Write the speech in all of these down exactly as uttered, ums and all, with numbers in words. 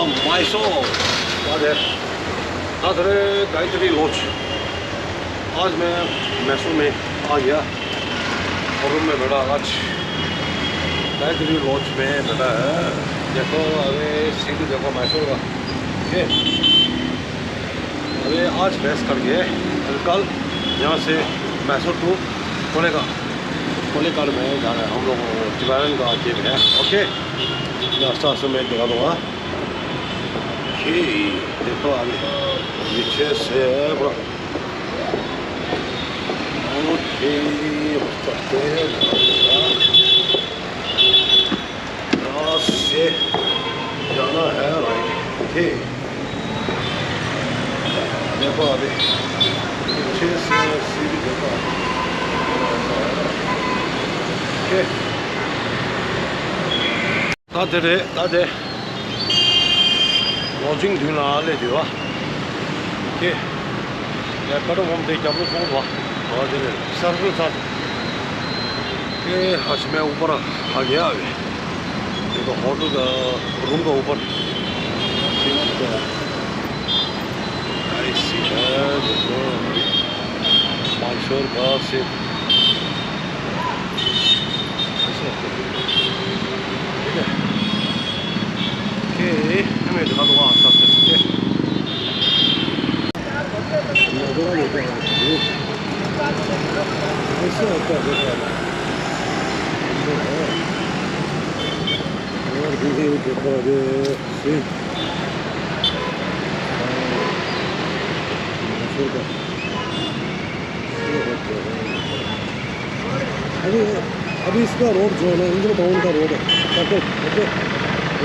मैसूर। अरे, अरे, गायत्री लॉज। आज मैं मैसूर में आ गया। और मैं बेटा आज गायत्री लॉज में बेटा है। देखो, अरे, सीन देखो मैसूर का। ये, अरे, आज रेस्ट करके कल यहाँ से मैसूर टू कोलेकार, कोलेकार में जाना है हम लोग। ट्रिवेंड्रम का गेम है। ओके, रास्ता से मैं दिखा दूंगा। ओके, देखो अभी पीछे से पूरा। ओके, चलते हैं। यहाँ से जाना है राइट। ओके, देखो अभी पीछे से सीढ़ी देखो। ओके। ད་དེ་རེད། ད་དེ་ལོ་ཇིང་མདུན་ལ་སླེབས་ཡོད་པ། ཁྱེད་ཡ་ཀ་ཏོ་ངོམ་དེ་རྒྱབ་ལོ་སོང་བ། ད་དེ་རེད། སར་ཕུལ་ཚར། ཁྱེད་ཧ་ཤི་མའི་ཨུ་པར་ཧ་གེ་ཡ་བས། དེ་ག་ཧོ་ཏུ་ག་རུམ་ག་ཨུ་པར། ཁྱེད་ཀྱི་ག་ཨའི་སི་ཧ་དེ་ག་མང་ཤོར་ག་སེ། अभी, अभी इसका रोड जो है ना, इंद्र भवन का रोड है। Okay, okay,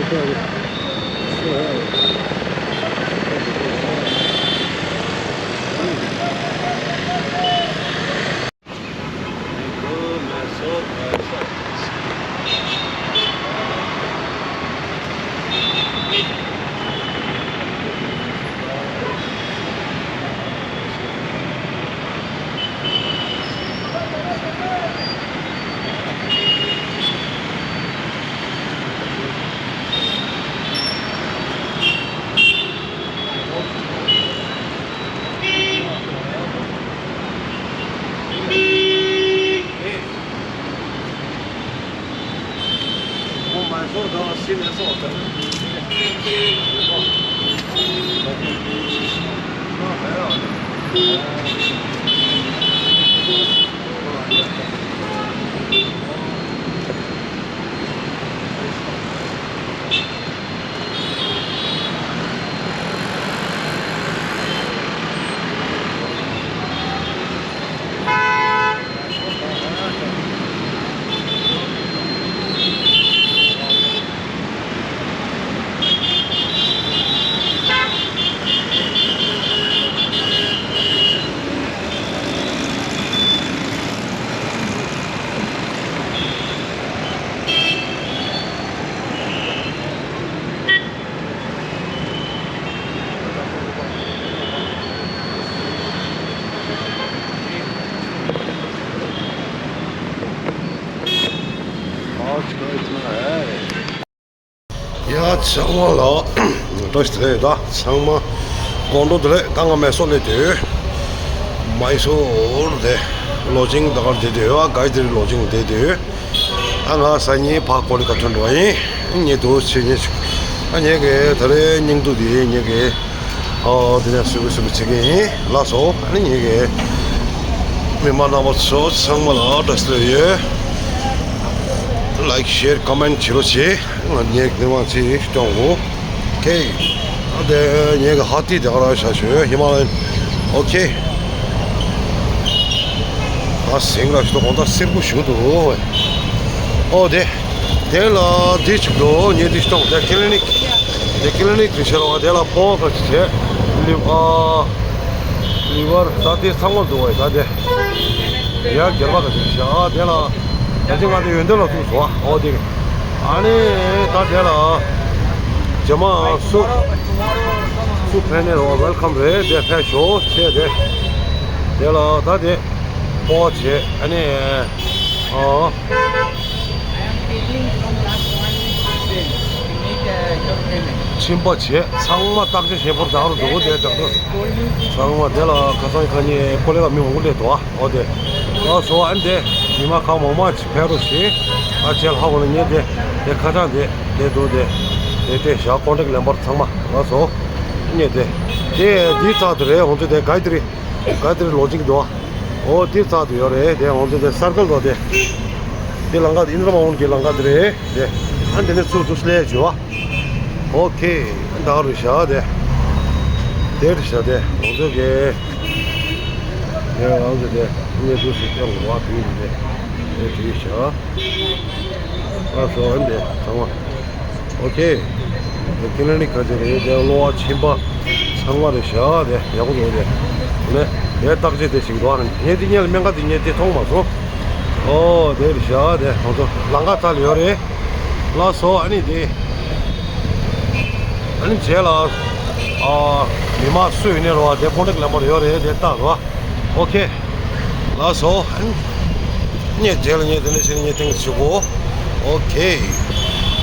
okay, okay. ཡ་ཚང་མ་ལ་བཀྲ་ཤིས་བདེ་ལེགས། ད་ཚང་མ་དགོང་དྲོ་བདེ་ལེགས། ད་ང་མེ་སོར་སླེབས་དུས་མེ་སོར་དེ་ལོ་ཇིང་ད་གར་བསྡད་དུས་ཡ་གའི་ཏི་རི་ལོ་ཇིང་བསྡད་དུས། ད་ང་སང་ཉིན་ཕར་ཀོ་ལི་ག་ཐོན་འགྲོ་བ་ཡིན། ཉེ་དུ་ཕྱི་ཉིན་ཞིག་ད་ངེད་ཀྱི་ད་རེས་སྙིང་སྡུག་དེ་ངེད་ཀྱི་ཨོ་དེ་ནས་སུ་གི་སུ་གི་བྱེད་ཀྱི་ཡིན་ལགས་སོ། ཨ་ནི་ངེད་ཀྱི་མི་མང་རྣམ་པ་ཚོ་ཚང་མ་ལ་བཀྲ་ཤིས་བདེ་ལེགས་ཡོད། ལའིཀ་ཤེར་ཀོ་མེན་བྱེད་རོགས་བྱེད། ང་ངེད་ཀྱི་མི་མང་ཚོས་སྐྱོང་དགོས། ཨོ་ཁེ། ཨ་དེ་ངེད་ཀྱི་ཧ་ཏི་དེ་ག་རང་ཤ་ཞོད་ཧི་མ་ལ་ཡན། ཨོ་ཁེ། ད་སེང་ར་ཞིག་ཏུ་གོང་ད་སེར་པོ་ཞུ་འདུག་ཨོ་དེ། དེ་ལ་དེ་ཅིག་འགྲོ་ཉེ་དེ་ཅིག་ཏོང་དེ་ཀི་ལི་ནིག་དེ་ཀི་ལི་ནིག་དེ་ཤར་བ་དེ་ལ་ཕོ་ག་ཅིག་བྱས། ལི་ཨ་ལི་ཝར་ད་དེ་ཚང་མ་འདུག་བས་ད་དེ། ཡ་སྒེར་པ་ག་ཅིག་བྱས་ཨ་དེ་ལ་ད་ཅི་ང་དེ་ཡོན་ཏན་ལ་ཐུག་སོང་ཨ་ཨོ་དེ། ཨ་ནི་ད་དེ་ལ་རྗེས་མ་སུ་སུ་ཕན་ནས་རོ་ཝེལ་ཁམ་རེད་དེ་ཕན་ཞོ་ཆེ་དེ། དེ་ལ་ད་དེ། ཕོ་བྱས་ཨ་ནི་ཨ། I am giggling from last one week since. We make a ཕྱིན་པ་བྱས་ཚང་མ་བརྟག་དཔྱད་བྱེད་པར་དག་རུ་འགྲོ་དགོས་དེ་དྲག་ཏུ་ཚང་མ་དེ་ལ་ཁ་སང་ཁ་ཉིན་ཀོ་ལེ་ལ་མི་མང་པོ་སླེབས་འདུག་ཨ། འོ་དེ་ལ་སོ་ཨན་དེ་ཉི་མ་ཁ་མང་མ་ཅིག་ཕེབས་རོགས་ཞེས་ཨ་བྱས་ལྷག་གོ་ལ་ཉེ་དེ་དེ་ཁ་བྱང་དེ་དེ་འདུག་དེ་དེ་སྤྲད་བཞག་ཀོན་ཊེག་ལེན་པར་ཚང་མ་ལ་སོ་ཉེ་དེ་དེ་དེའི་རྩ་དེ་རེད། ཧོང་ཚོ་དེ་གའི་ཏི་རི་གའི་ཏི་རི་ལོ་ཇིང་འདུག་ཨ། འོ་དེ་རྩ་དེ་ཡོད་རེད། དེ་ཧོང་ཚོ་དེ་སར་ཀལ་འདུག་དེ་དེ་ལམ་ཁ་དེ་ཨིན་དྲ་མ་འོང་གི་ལམ་ཁ་དེ་རེད། དེ་ཨ་འདི་ནས་ཚུར་ཚུར་སླེབས་བྱུང་བ། ཨོ་ཁེ། ད་རུ་བཞག་དེ། དེ་རུ་བཞག་དེ། ང་ཚོ་གི་དེ་ང་ཚོ་དེ་གནས་ཚུལ་ཞིག་སྟོན་དགོས་པ་དུས་དེ་དེ་དུས་བཞག་ཨ་སོ་ཨན་དེ་ཚང་མ། ཨོ་ཁེ། དེ་ཀི་ལི་ནིག་ག་ཚོད་རེད། དེ་གློ་བ་མཆིན་པ་ཚང་མ་རེད་བཞག་དེ་ཡག་པོ་འདུག་དེ། དེ་ནས་དེ་བརྟག་དཔྱད་དེ་ཞིག་འདུག་ཨ་ངས་དེ་ཉལ་སྨན་ཁང་དེ་ཉལ་དེ་མཐོང་མ་སོང་། ཨོ་དེ་རེད་བཞག་དེ་ང་ཚོ་ལམ་ཁ་རྩ་ལ་ཡོད་རེད། ལགས་སོ། ཨ་ནི་དེ་ཨ་ནི་རྗེས་ལ་ཨ་མི་མང་སུ་ཡིན་ནའི་རོ་བ་དེ་ཀོན་ཊེག་ལེན་པར་ཡོད་རེད། དེ་ལྟ་རོ། ཨོ་ཁེ། ལགས་སོ། ཨ་ནི་ངས་རྗེས་ལ་ངས་དེ་འདྲ་བྱས་ངས་ཐེངས་ཤིག་གོ། ཨོ་ཁེ།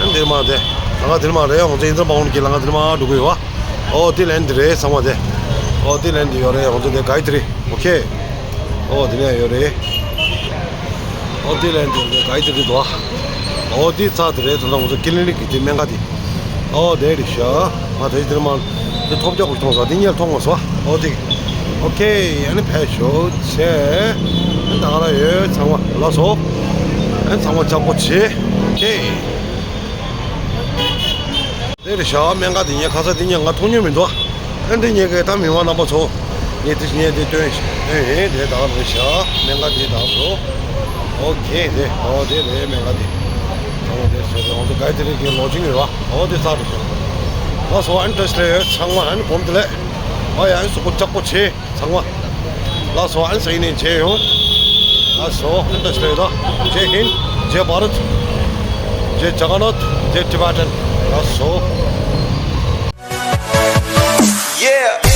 ཨ་ནི་འདིར་མ་དེ་ལམ་ཁ་འདིར་མ་རེད། ང་ཚོ་ཨིན་དྲ་མ་འོང་གི་ལམ་ཁ་འདིར་མ་འགྲོ་གི་ཡོད་བ། ཨོ་དེ་ལན་འདི་རེད་ཚང་མ་དེ། ཨོ་དེ་ལན་འདི་ཡོད་རེད། ང་ཚོ་དེ་གའི་ཏི་རི། ཨོ་ཁེ། ཨོ་དེ་ནས་ཡོད་རེད། ཨོ་དེ་ལན་དེ་ག་ཡི་དེ་རེད་དོ། ཨོ་དེ་རྩ་དེ་རེད། ད་ལྟ་ང་ཚོ་ཀི་ལི་ནིག་གི་དེ་སྨན་ཁང་དེ། ཨོ་དེ་རེད་ཤག་ང་དེ་དེར་མ་དེ་ཐོབ་རྒྱག་གོ་མཐོང་སོང་། དེ་ཉལ་མཐོང་མ་སོང་། ཨོ་དེ། ཨོ་ཁེ། ཨ་ནི་ཕེབས་ཤོག་ཆེ། ད་ག་རང་ཡོད་ཚང་མ་ལགས་སོ། ཨ་ནི་ཚང་མ་ཅག་པོ་བྱེད། ཨོ་ཁེ། དེ་རེད་ཤག་སྨན་ཁང་དེ་ངས་ཁ་སང་དེ་ངས་ང་མཐོང་མྱོང་མི་འདུག་ཨ་འདི་ངས་གི་ད་མི་མང་རྣམ་པ་ཚོ་ངས་དེ་ངས་དེ་སྟོན་སྟོན་ཡིན། དེ་ད་རེད་ཤག་སྨན་ཁང་དེ་ད་རུ། ཨོ་ཁེ། དེ་ཨོ་དེ་རེད་སྨན་ཁང་དེ། ཨོ་དེ་ཟེར་ཏེ་ང་ཚོ་ག་ཡི་དེ་རེད་གི་ལོ་ཇིང་ཡོད་བ། ཨོ་དེ་ས་རེད་ཤག་ལགས་སོ། ཨ་ནི་བཀྲ་ཤིས་བདེ་ལེགས། ཚང་མ་ཨ་ནི་སྒོམ་དེ་ལས། ཨ་ཡ་ཨ་ནི་གཟུགས་པོ་ཅག་པོ་བྱེད། ཚང་མ། ལགས་སོ། ཨ་ནི་ཟ་ཡིན་ནས་མཇལ་ཡོང་། ལགས་སོ། ཨ་ནི་བཀྲ་ཤིས་བདེ་ལེགས་དང་། ཇེ་ཧིན། ཇེ་བྷ་རད། ཇེ་ཇ་ག་ནཱཐ། ཇེ་ཊི་བྷེ་ཊན། ལགས་སོ། Yeah.